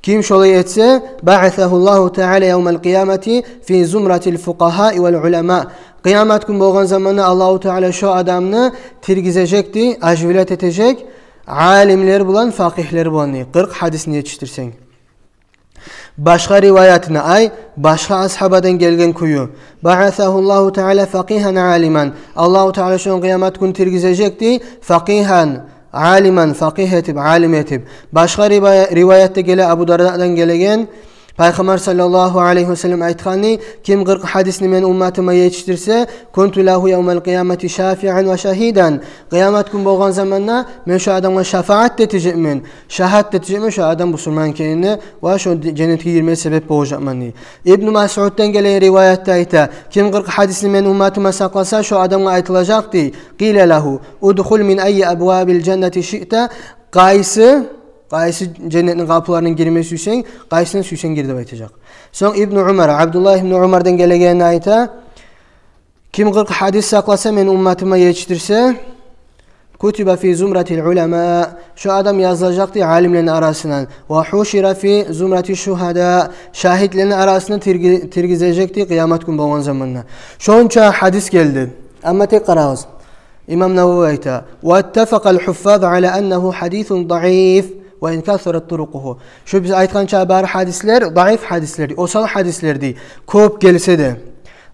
Ким шолай этсе, بعثه الله تعالى يوم القيامة في زمرة الفقهاء والعلماء. Къыямат гюн болгъан заманда Аллагьу Таала шо адамны тиргизежек дей, оживлять этежек, алимлер булан, факъигьлер булан дей, къыркъ гьадисни етишдирсенг. Башгъа риваятына, ай, башгъа асгьабадан гелген кюю. بعثه الله تعالى فقيها عالما. Аллагьу Таала шону къыямат гюн тиргизежек дей, факъигьан, алиман, факъигь этип, алим этип. Башгъа ривая-, риваятда геле Абу Дардадан гелеген, пайхаммар саллаллагьу алайгьи ва саллам айтгъан дей, ким къыркъ гьадисни мени умматыма етишдирсе, كنت له يوم القيامة شافعا وشهيدا. Къыямат гюн болгъан заманда мен шо адамгъа шафаат этежекмен, шагьат этежекмен шо адам бусурман экенине ва шо женнетге гирмеге себеп болажакъман дей. Ибну Масъуддан гелеген риваятда айта, ким къыркъ гьадисни мени умматыма сакъласа, шо адамгъа айтылажакъ дей, قيل له ادخل من أي أبواب الجنة شئت. Къайсы, къайсы женнетни къапуларындан гирме сюйсенг, къайсындан сюйсенг гир деп айтажакъ. Сонг Ибну Умар, Абдуллагь ибну Умардан гелегенин айта, ким къыркъ гьадис сакъласа, мени умматыма етишдирсе, كتب في زمرة العلماء. Шо адам язылажакъ дей алимлени арасындан. وحشر في زمرة الشهداء. Шагьитлени арасына тирги-, тиргизежек дей къыямат гюн болгъан заманда. Шонча гьадис гелди. Амма тек къарагъыз. Имам Навави айта: واتفق الحفاظ على أنه حديث ضعيف. وإن كثرت طرقه. Шу биз айтгъанча бары гьадислер, даиф гьадислер, осал гьадислер дей, кёп гелсе де.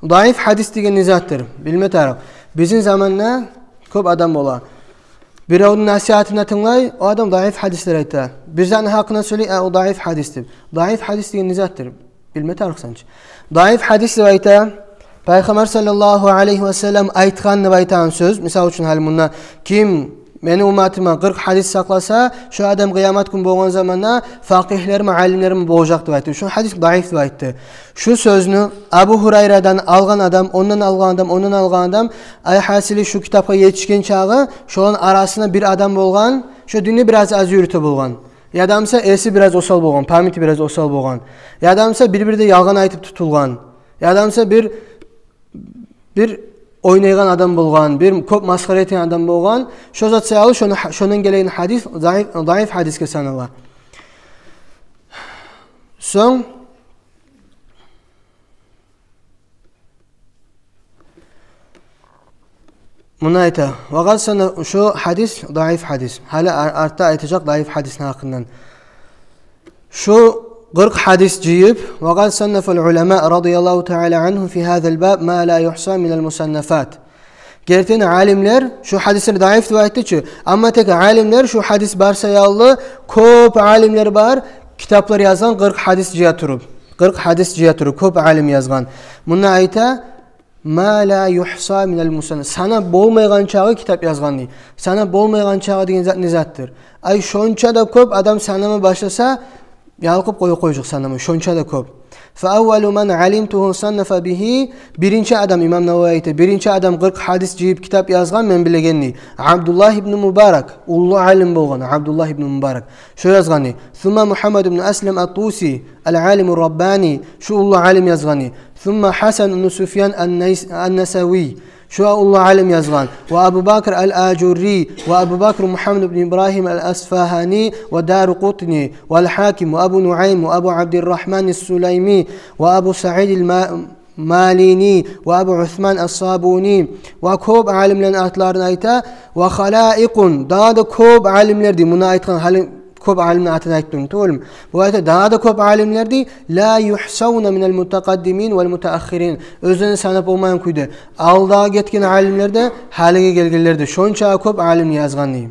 Даиф гьадис деген не затдыр? Билме тарыкъ. Бизин заманда кёп адам бола. Биревню насигьатына тынглай, о адам даиф гьадислер айта. Бир затны гьакъына сёйлей, а, о даиф гьадис деп. Даиф гьадис деген не затдыр? Билме тарыкъсан чы. Даиф гьадис деп айта, Пайхаммар саллаллагьу алайгьи ва саллам айтгъан деп айтагъан сёз. Мисал учун, гьали мунда: «Ким мени умматыма къыркъ гьадис сакъласа, шо адам къыямат гюн болгъан заманда факъигьлерим, алимлерим болажакъ», — деп айтды. Шо гьадис даиф деп айтды. Шу сёзню Абу Гьурайрадан алгъан адам, ондан алгъан адам, ондан алгъан адам, ай гьасили, шу китапгъа етишген чагъы шоланы арасында бир адам болгъан, шо динни бираз аз юрюте болгъан. Яда буса эси бираз осал болгъан, памяти бираз осал болгъан. Яда буса бир-бирде ялгъан айтып тутулгъан. Яда буса бир, бир ойнайгъан адам болгъан, бир кёп масхара этеген адам болгъан. Шо зат саялы шону, шондан гелеген гьадис даиф, даиф гьадисге санала. Сонг муна айта, وقد صنف, шу гьадис даиф гьадис. Гьали ар-, артда айтажакъ даиф гьадисни гьакъындан. Шу къыркъ гьадис жыйып, وقد صنف العلماء رضي الله تعالى عنهم في هذا الباب ما لا يحصى من المصنفات. Гертиден, алимлер шу гьадислер даиф деп айтды чы, амма тек алимлер шу гьадис бар саялы, кёп алимлер бар, китаплар язгъан, къыркъ гьадис жыя туруп, къыркъ гьадис жыя туруп кёп алим язгъан. Мунда айта, ما لا يحصى من المصنف. Санап болмайгъан чакъы китап язгъан дей. Санап болмайгъан чакъы деген зат не затдыр? Ай, шонча да кёп, адам санама башласа, ялкъып къоя къояжакъ санамай, шонча да кёп. فأول من علمته صنف به, биринчи адам, имам Нававий айта, биринчи адам къыркъ гьадис жыйып китап язгъан мен билеген дей, Абдуллагь ибн Мубарак, уллу алим болгъан Абдуллагь ибн Мубарак. Шо язгъан дей. ثم محمد بن أسلم الطوسي العالم الرباني, шу уллу алим язгъан дей. ثم حسن بن سفيان النيس-, النسوي, шу уллу алим язгъан. وأبو بكر الآجري, وأبو بكر محمد بن إبراهيم الأصفهاني, والدارقطني, والحاكم, وأبو نعيم, وأبو عبد الرحمن السلمي, وأبو سعيد الما-, الماليني, وأبو عثمان الصابوني. Ва кёп алимлени атларын айта. وخلائق, дагъы да кёп алимлер дей, муна айтгъан гьали кёп алимни атын айтдым тюгюлмю? Бу айта, дагъы да кёп алимлер дей, لا يحصون من المتقدمين والمتأخرين. Оьзлерин санап болмайгъан кюйде. Алдагъы гетген алимлер де, гьалиге гелгенлер де. Шонча кёп алим язгъан дей.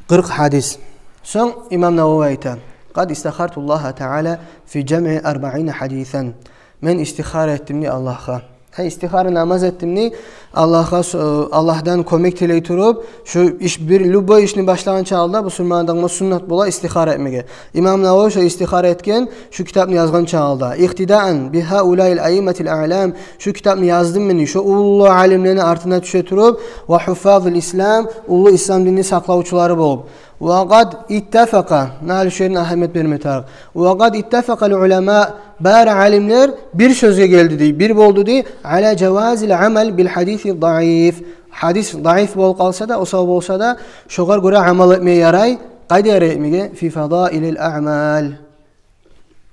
Къыркъ гьадис. Сонг имам Нававий айта: قد استخرت الله تعالى في جمع أربعين حديثا. Мен истихара этдим дей Аллагьгъа. Гьа, истихара намаз этдим дей Аллагьгъа, со-, Аллагьдан кёмек тилей туруп, шу иш бир, любой ишни башлагъан чагъында бусурман адамгъа суннат бола истихара этмеге. Имам Нававий шо истихара этген, шу китапны язгъан чагъында. اقتداء بهؤلاء الأئمة الأعلام, шу китапны яздым мен дей шо уллу алимлени артына тюше туруп, وحفاظ الإسلام, уллу ислам динни сакълавчулары болуп. وقد اتفق, гьали шу ерин агьамият берме тарыкъ. وقد اتفق العلماء, бары алимлер бир сёзге гелди дей, бир болду дей, على جواز العمل بالحديث الضعيف. Гьадис даиф болуп къалса да, осал болса да, шогъар гёре амал этмеге ярай. Къайда ярай этмеге? في فضائل الأعمال.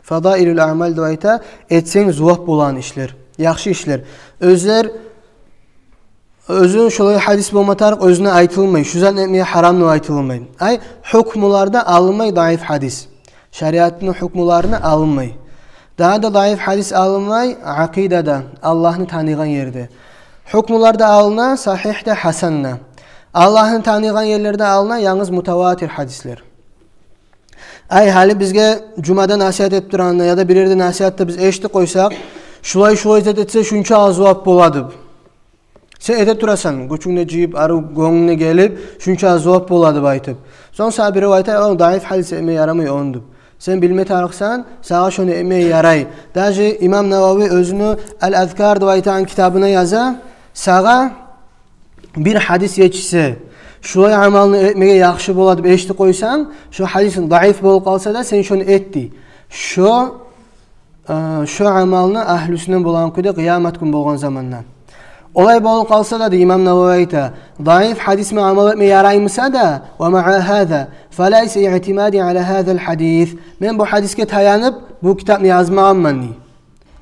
Фадаилул аъмал деп айта, этсенг зувап болагъан ишлер, яхшы ишлер. Оьзлер, оьзюн шолай гьадис болма тарыкъ, оьзюне айтылмай, шу затны этмеге гьарам деп айтылмай. Ай, гьукмуларда алынмай даиф гьадис. Шариатны гьукмуларына алынмай. Дагъы да даиф гьадис алынмай акъидада, Аллагьны таныйгъан ерде. Гьукмуларда алына сагьигь де, гьасан да. Аллагьны таныйгъан ерлерде алына янгыз мутаватир гьадислер. Ай, гьали бизге жумада насигьат этип турагъанда яда бир ерде насигьатда биз эшитип къойсакъ, шулай-шулай зат этсе, шунча зувап бола деп. Сен эте турасан, гючюнгню жыйып, арив гёнгюнгню гелип, шунча зувап бола деп айтып. Сонг сагъа бирев айта: «О, даиф гьадис, этме ярамай ону», — деп. Сен билме тарыкъсан, сагъа шону этме ярай. Даже имам Навави оьзюню «Ал-Азкар» деп айтагъан китабына яза, сагъа бир гьадис етишсе, шулай амалны этмеге яхшы бола деп эшитип къойсанг, шо гьадис даиф болуп къалса да, сен шону эт дей. Шо, э, шо амалны агьлюсюнден болагъан кюйде къыямат гюн болгъан заманда. Олай болуп къалса да, дей имам Навави айта, даиф гьадис мен амал этме ярай буса да, ومع هذا فليس اعتمادي على هذا الحديث. Мен бу гьадисге таянып, бу китапны язмагъанман дей.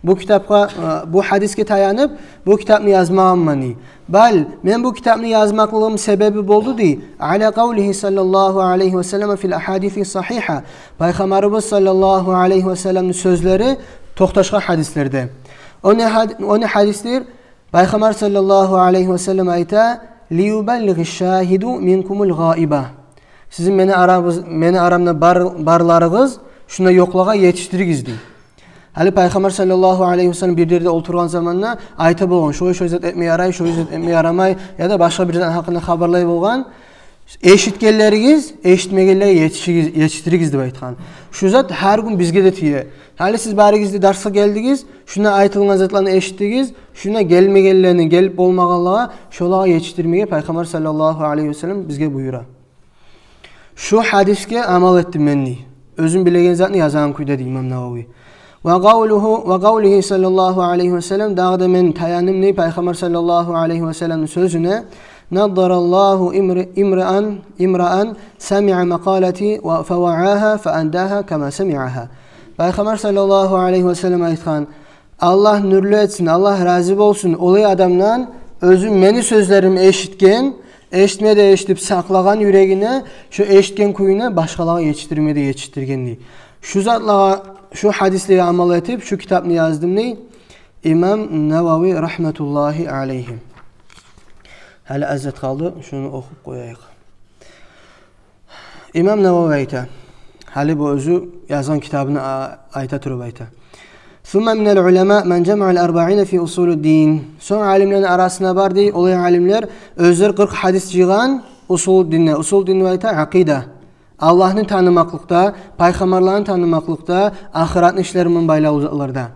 Бу китапгъа, э, бу гьадисге таянып, бу китапны язмагъанман дей. Бал, мен бу китапны язмакълыгъым себеби болду дей, аля къавлигьи саллаллагьу алайгьи ва саллам фил агьадиси сагьигьа. Пайхаммарыбыз саллаллагьу алайгьи ва салламны сёзлери токъташгъан гьадислерде. О не гьад-, о не гьадисдир? Пайхаммар саллаллагьу алайгьи ва саллам айта: «Лиюбаллигъи шагьиду минкумул гъаиба». Сизин мени арабыз-, мени арамда бар-, барларыгъыз шунда ёкълагъа етишдиригиз дей. Гьали Пайхаммар саллаллагьу алайгьи ва саллам бир ерде олтургъан заманда айта болгъан: «Шолай-шолай зат этме ярай, шолай зат этме ярамай», яда башгъа бир зат гьакъында хабарлай болгъан. «Эшитгенлеригиз эшитмегенлеге етишигиз-, етишдиригиз», — деп айтгъан. Шу зат гьар гюн бизге де тие. Гьали сиз барыгъыз да дарсгъа гелдигиз, шунда айтылгъан затланы эшитдигиз, шунда гелмегенлени, гелип болмагъанлагъа, шолагъа етишдирмеге Пайхаммар саллаллагьу алайгьи ва саллам бизге буюра. Шу гьадисге амал этдим мен дей. Оьзюм билеген затны язгъан кюйде дей имам Навави. Ва къавлугьу, ва къавлигьи саллаллагьу алайгьи ва саллам, дагъы да мен таяндым дей Пайхаммар саллаллагьу алайгьи ва салламны сёзюне: «Наддараллагьу имри-, имраан, имраан самиа макъалати ва фаваагьа фаандагьа кама самиагьа». Пайхаммар саллаллагьу алайгьи ва саллам айтгъан: «Аллагь нюрлю этсин, Аллагь рази болсун олай адамдан, оьзю мени сёзлерим эшитген, эшитме де эшитип сакълагъан юрегине, шо эшитген кюйюне башгъалагъа етишдирме де етишдирген», — дей. Шу затлагъа, шу гьадислеге амал этип, шу китапны яздым дей имам Навави рагьматуллагьи алайгьи. Гьали аз зат къалды, шуну охуп къояйыкъ. Имам Навави айта. Гьали бу оьзю язгъан китабын а-, айта туруп айта. «Сумма минал уламаи ман жамаал арбаина фи усулиддин». Сонг алимлени арасында бар дей олай алимлер, оьзлер къыркъ гьадис жыйгъан усулиддинде. Усулиддин деп айта акъида. Аллагьны танымакълыкъда, пайхаммарланы танымакълыкъда, ахыратны ишлери булан байлавлу затларда.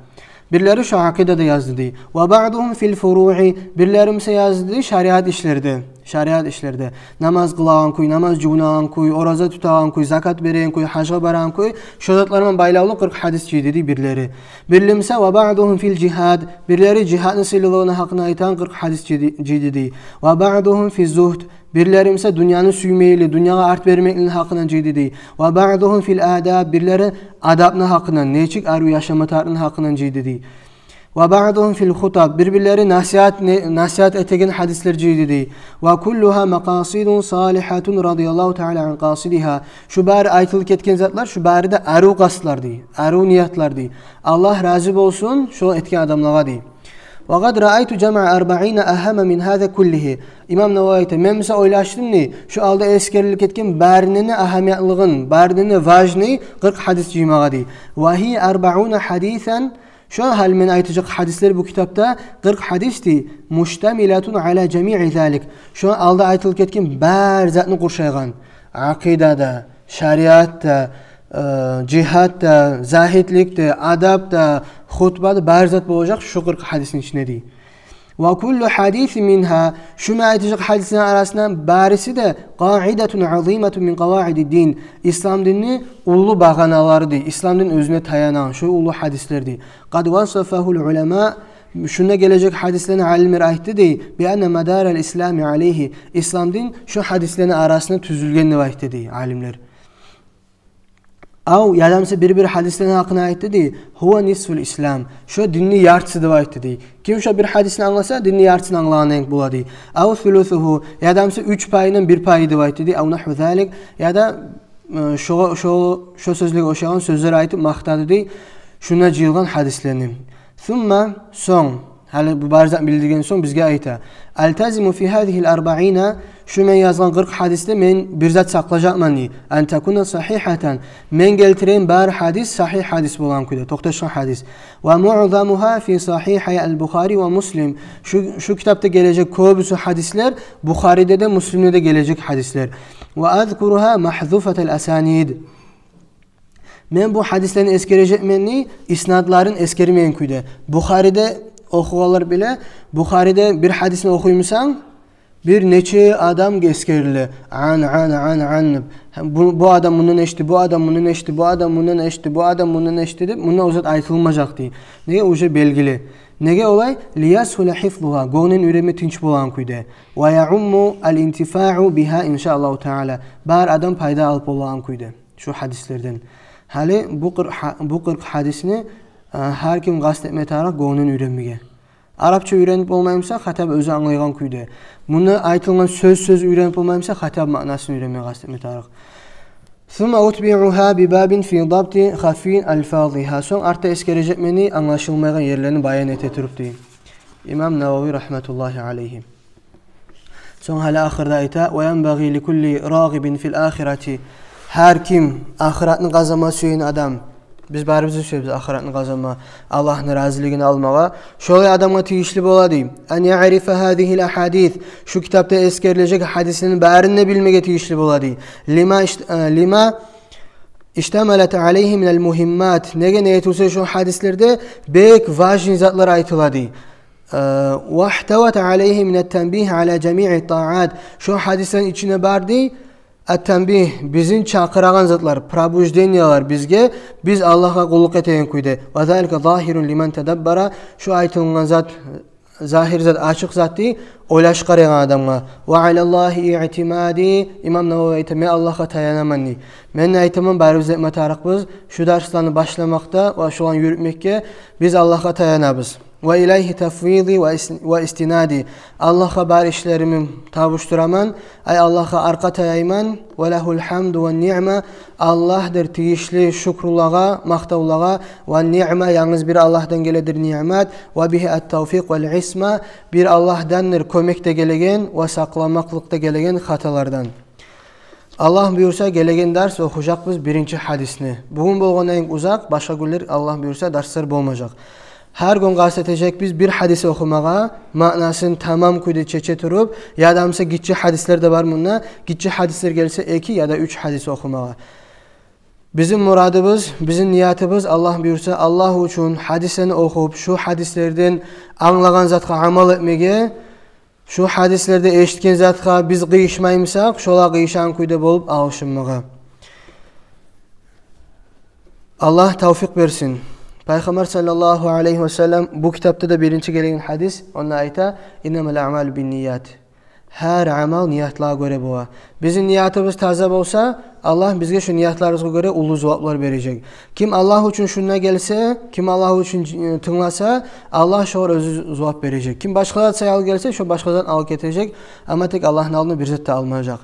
Бирлери шо акъидада язды дей. «Ва баъдугьум фил фуруи», бирлери буса язды дей шариат ишлерде. Шариат ишлерде. Намаз къылагъан кюй, намаз жувунагъан кюй, ораза тутагъан кюй, закат береген кюй, гьажгъа барагъан кюй, шо затлар булан байлавлу къыркъ гьадис жыйды дей бирлери. Бирлери буса «ва баъдугьум фил жигьад», бирлери жигьадны сыйлылыгъыны гьакъында айтагъан къыркъ гьадис жыйды, жыйды дей. «Ва баъдугьум фи зугьд», бирлери буса дюньяны сюймейли, дюньягъа арт бермекликни гьакъындан жыйды дей. «Ва баъдугьум фил адаб», бирлери адабны гьакъындан, нечик арив яшама тарыкъны гьакъындан жыйды дей. «Ва баъдугьум фил хутаб», бир-бирлери насигьат, не-, насигьат этеген гьадислер жыйды дей. «Ва куллугьа макъасидун салигьатун радияллагьу таала ан къасидигьа». Шу бары айтылып гетген затлар, шу бары да арив къастлар дей, арив ниятлар дей. Аллагь рази болсун шо этген адамлагъа дей. «Ва къад раайту жамаа арбаина агьамма мин гьаза куллигьи». Имам Навави айта: «Мен буса ойлашдым дей, шу алда эсгерилип гетген барыны да агьамиятлыгъын, барыны да важный къыркъ гьадис жыймагъа дей». «Ва гьия арбауна гьадисан». Шо гьали мен айтажакъ гьадислер бу китапда къыркъ гьадис дей. «Муштамилатун ала жамии залик». Шо алда айтылып гетген бар затны къуршайгъан. Акъида да, шариат да, э, жигьад да, загьидлик де, адаб да, хутба да, бар зат болажакъ шу къыркъ гьадисни ичинде дей. «Ва куллу гьадисин мингьа», шу мен айтажакъ гьадислени арасында бариси де «къаидатун азиматун мин къаваидид дин», ислам динни уллу багъаналары дей, ислам дин оьзюне таянагъан шу уллу гьадислер дей. «Къад васафагьул улама», шунда гележек гьадислени алимлер айтды дей, «би анна мадарал ислами алайгьи», ислам дин шу гьадислени арасында тюзюлген деп айтды дей алимлер. Ав, яда буса бир-бир гьадислени гьакъында айтды дей, «гьува нисфул ислам», шо динни яртысы деп айтды дей. Ким шо бир гьадисни англаса, динни яртысын англагъан йимик бола дей. «Ав сулусугьу», яда буса уьч пайындан бир пайы деп айтды дей. «Ав нагьву залик», яда, э, шо, шо, шо сёзлеге ошагъан сёзлер айтып макътады дей шунда жыйылгъан гьадислени. «Сумма», сонг, гьали бу бар затны билдирген сонг бизге айта: «Алтазиму фи гьазигьил арбаина», шу мен язгъан къыркъ гьадисде мен бир зат сакълажакъман дей. «Ан такуна сагьигьатан», мен гелтиреген бар гьадис сагьигь гьадис болгъан кюйде, токъташгъан гьадис. «Ва муъзамугьа фи сагьигьай ал-Бухари ва Муслим». Шу, шу китапда гележек кёбюсю гьадислер Бухариде де, Муслимде де гележек гьадислер. «Ва азкуругьа магьзуфатал асанид». Мен бу гьадислени эсгережекмен дей, иснадларын эсгермеген кюйде. Бухариде охугъанлар биле, Бухариде бир гьадисни охуй бусанг, бир нече адам эсгериле. Ан, ан, ан, ан деп. Бу, бу адам мундан эшитди, бу адам мундан эшитди, бу адам мундан эшитди, бу адам мундан эшитди деп, мунда о зат айтылмажакъ дей. Неге, уже белгили. Неге олай? «Лиясгьула гьифзугьа», гёнгюнден уьйренме тынч болагъан кюйде. «Ва яумму ал-интифау бигьа иншааллагьу таала». Бар адам пайда алып болагъан кюйде шу гьадислерден. Гьали бу къыркъ гьа-, бу къыркъ гьадисни Э, гьар ким къаст этме тарыкъ гёнгюн уьйренмеге. Арапча уьйренип болмаймыса, хотя бы оьзю англайгъан кюйде. Муну айтылгъан сёз-сёз уьйренип болмаймыса, хотя бы маънасын уьйренме къаст этме тарыкъ. ثم أتبعها بباب في ضبط خفي ألفاظها. Сонг артда эсгережекмен англашылмайгъан ерлерин баян эте туруп, дей имам Нававий рагьматуллагьи алайгьи. Сонг гьали ахырда айта: وينبغي لكل راغب في الآخرة. Гьар ким ахыратны къазанма сюеген адам, биз барыбыз да сюебиз ахыратны къазанма, Аллагьны разилигин алмагъа, шолай адамгъа тийишли бола, дей, أن يعرف هذه الأحاديث. Шу китапда эсгерилежек гьадислени барын да билмеге тийишли бола, дей. لما اشت-, э, لما اشتملت عليه من المهمات. Неге, неге тюгюл эсе, шо гьадислерде бек важный затлар айтыла, дей. Э, واحتوت عليه من التنبيه على جميع الطاعات. Шо гьадислени ичинде бар, дей, ат-танбигь, бизин чакъырагъан затлар, пробуждениялар бизге, биз Аллагьгъа къуллукъ этеген кюйде. وذلك ظاهر لمن تدبر. Шо айтылгъан зат загьир зат, ачыкъ зат, дей, ойлашып къарайгъан адамгъа. وعلى الله اعتمادي. Имам Нававий айта: мен Аллагьгъа таянаман, дей. Мен айтаман, барыбыз да этме тарыкъбыз, шу дарсланы башламакъда ва шоланы юрютмекде биз Аллагьгъа таянабыз. وإليه تفويضي واستنادي. Аллагьгъа бар ишлеримни тапшураман, ай, Аллагьгъа аркъа таяйман. وله الحمد والنعمة. Аллагьдыр тийишли шюкюрлагъа, макътавлагъа, والنعمة, янгыз бир Аллагьдан геледир ниъмат, وبه التوفيق والعصمة, бир Аллагьдандыр кёмек де гелеген ва сакъламакълыкъ да гелеген хаталардан. Аллагь буюрса, гелеген дарс охужакъбыз биринчи гьадисни. Бугюн болгъандан узакъ, башгъа гюнлер, Аллагь буюрса, дарслар болмажакъ. Гьар гюн къаст этежекбиз бир гьадис охумагъа, маънасын тамам кюйде чече туруп, яда буса гиччи гьадислер де бар мунда, гиччи гьадислер гелсе, эки яда уьч гьадис охумагъа. Бизин мурадыбыз, бизин ниятыбыз, Аллагь буюрса, Аллагь учун гьадислени охуп, шу гьадислерден англагъан затгъа амал этмеге, шу гьадислерде эшитген затгъа биз къыйышмаймысакъ, шолагъа къыйышагъан кюйде болуп алышынмагъа. Аллагь тавфикъ берсин. Пайхаммар саллаллагьу алайгьи ва саллам, бу китапда да биринчи гелеген гьадис, онда айта: إنما الأعمال بالنيات. Гьар амал ниятлагъа гёре бола. Бизин ниятыбыз таза болса, Аллагь бизге шу ниятларыбызгъа гёре уллу зуваплар бережек. Ким Аллагь учун шунда гелсе, ким Аллагь учун, э, тынгласа, Аллагь шогъар оьзю зувап бережек. Ким башгъа зат саялы гелсе, шо башгъа зат алып гетежек, амма тек Аллагьны алдына бир зат да алмажакъ.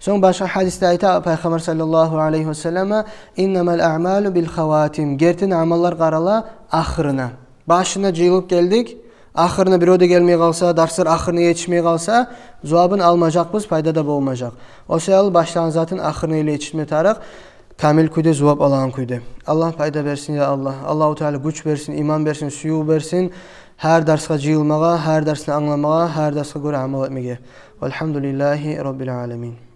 Сонг башгъа гьадисде айта Пайхаммар саллаллагьу алайгьи ва саллам: إنما الأعمال بالخواتيم. Гертиден, амаллар къарала ахырына. Башына жыйылып гелдик, ахырына бирев де гелмей къалса, дарслар ахырына етишмей къалса, зувабын алмажакъбыз, пайда да болмажакъ. О саялы башлагъан затын ахырына ерли етишме тарыкъ, камил кюйде, зувап алагъан кюйде. Аллагь пайда берсин, я Аллагь. Аллагьу Таала гюч берсин, иман берсин, сююв берсин гьар дарсгъа жыйылмагъа, гьар дарсны англамагъа, гьар дарсгъа гёре амал этмеге. والحمد لله رب العالمين.